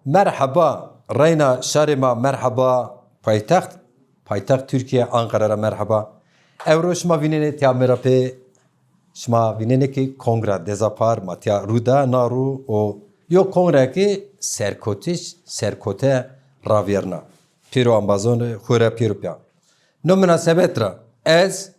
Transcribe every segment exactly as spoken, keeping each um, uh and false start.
Merheba, reyna şarê ma merheba, paytext, paytext Tirkîye, Anqara ra merheba. Ewro şima vînenê tîya mi ra pê, şima vînenê ki kongra Deza Par ma tîya rû da, na rû o yo kongra ki serkotiş, serkote ravîyerna. Pêro embazonê xo ra pêro pîya. No minasebet ra ez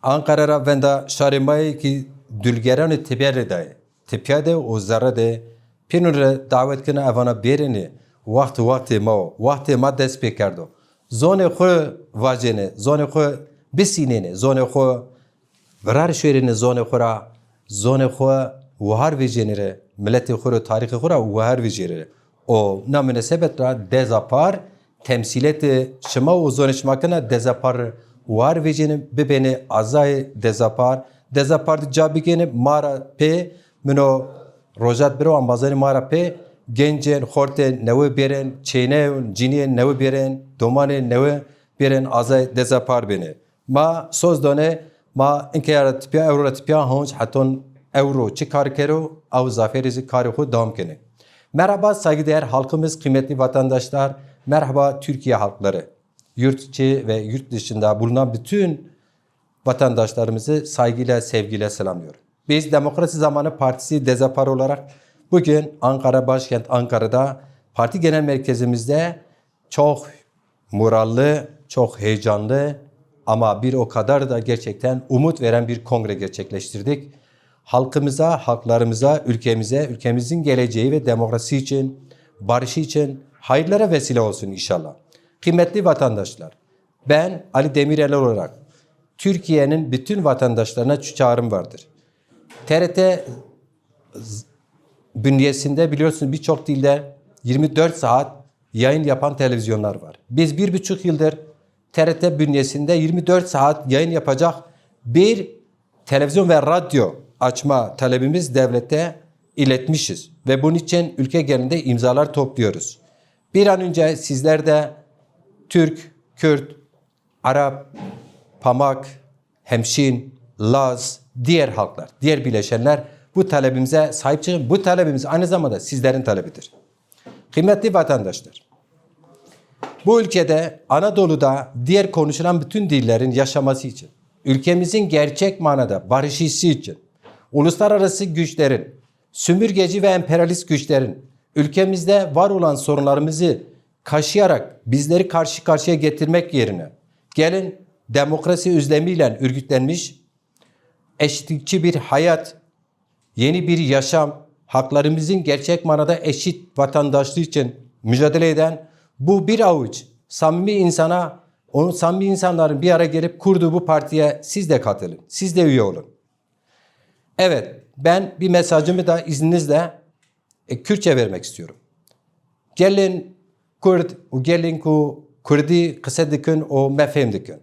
Anqara ra venda şarê ma yê ki dulgeranê tepîya rê dayê, tepîya de û zerre de pênûn rê dawet kena evana bêrêne, wext wextê ma o, wextê ma dest pê kerdo. Zonê xo vacêne, zonê xo bisînêne, zonê xo virar şêrêne, zonê xo ra, zonê xo wahar vejêne rê, miletê xo ro, tarîxê xo ra wahar vejêne rê. O na minasebet ra Deza Par temsîletê şima û zonê şima kena, Deza Par war vejêne, bibêne azayê Deza Par. Deza Par de ca bigêne, ma ra pê, min o Rojat biro embazanê ma ra pê, gencên, xortên newe bêrên, çêneyên, cinîyên newe bêrên, domanên newe bêrên azayê Deza Par bêne. Ma soz done, ma inkê ra tipîya, ewro ra tipîya, honc heton ewro çi kar kero, ew zafêrî zî karê xo dewam kenê. Merhaba saygıdeğer halkımız, kıymetli vatandaşlar, merhaba Türkiye halkları. Yurt içi ve yurt dışında bulunan bütün vatandaşlarımızı saygıyla, sevgiyle selamlıyorum. Biz Demokrasi Zamanı Partisi Deza Par olarak bugün Ankara, başkent Ankara'da parti genel merkezimizde çok moralli, çok heyecanlı ama bir o kadar da gerçekten umut veren bir kongre gerçekleştirdik. Halkımıza, halklarımıza, ülkemize, ülkemizin geleceği ve demokrasi için, barışı için hayırlara vesile olsun inşallah. Kıymetli vatandaşlar, ben Ali Demirel olarak Türkiye'nin bütün vatandaşlarına şu çağrım vardır. T R T z-, bünyesinde biliyorsunuz birçok dilde yirmi dört saat yayın yapan televizyonlar var. Biz bir buçuk yıldır T R T bünyesinde yirmi dört saat yayın yapacak bir televizyon ve radyo açma talebimiz devlete iletmişiz ve bunun için ülke genelinde imzalar topluyoruz. Bir an önce sizler de Türk, Kürt, Arap, Pamak, Hemşin, Laz, diğer halklar, diğer bileşenler bu talebimize sahip çıkın. Bu talebimiz aynı zamanda sizlerin talebidir. Kıymetli vatandaşlar, bu ülkede, Anadolu'da diğer konuşulan bütün dillerin yaşaması için, ülkemizin gerçek manada barışması için, uluslararası güçlerin, sömürgeci ve emperyalist güçlerin ülkemizde var olan sorunlarımızı kaşıyarak bizleri karşı karşıya getirmek yerine gelin demokrasi özlemiyle örgütlenmiş, eşitlikçi bir hayat, yeni bir yaşam, haklarımızın gerçek manada eşit vatandaşlığı için mücadele eden bu bir avuç samimi insana, o samimi insanların bir araya gelip kurduğu bu partiye siz de katılın, siz de üye olun. Evet, ben bir mesajımı da izninizle, e, Kürtçe vermek istiyorum. Gelin Kurd û gelin ku Kurdî qise dikin û me fêm dikin.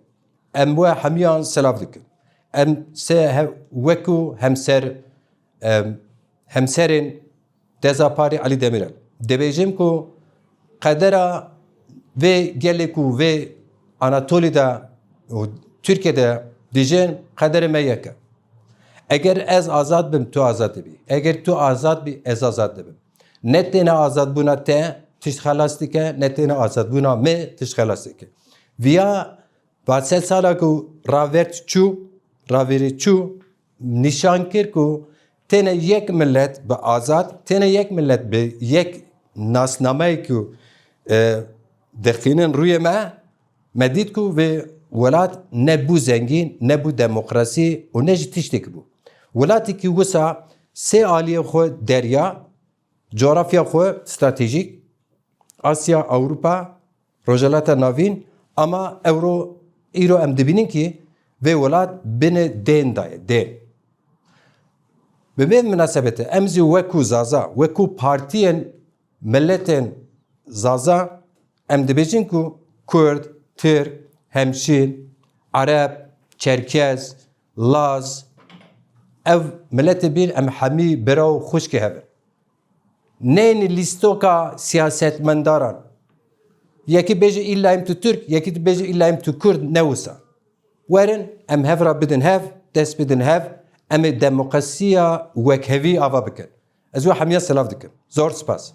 Em we hemiyan silav dikin. Em se he-, wekû hemser, em, hemserên Deza Parî Elî Demîrel dibêjim ku qedera vê gelê ku vê Anatolî de û Tirkîye de dijên qederê me yek e. Eger ez azad bim, tu azad dibî. Eger tu azad bî, ez azad dibim. Ne têne azadbûna te tişt xelas dike, ne têne azadbûna mi tişt xelas dike. Viya va sed sala ku ravêrt çû, ravêrî çû, nîşan kir ku têne yek milet bi azad, têne yek milet bi yek nasnameyê ku, e, diqînin rûyê me, me dît ku vê welat ne bû zengîn, ne bû demokrasî û ne jî tiştekî bû. Welatî ki wisa sê aliyê xwe derya, coğrafya xwe stratejîk, Asya, Ewropa, Rojhilata Navîn, ama ewro îro em dibînin ki vê welat binê dên daye, dên. Bi vê minasebete em zî wekû Zaza, wekû partiyên miletên Zaza, em dibêjin ku Kurd, Tirk, Hemşîn, Ereb, Çerkez, Laz, ev miletê bîn em hemî bira û xwişkê hev in. Nênî lîstoka siyasetmendaran. Yekî bêje îlla em tu Tirk, yekî bêje îlla em tu Kurd, ne wisa. Werin, em hev ra bidin hev, dest bidin hev, em ê demokrasîya wekhevî ava bikin. Ez we hemiya silav dikim. Zor spas.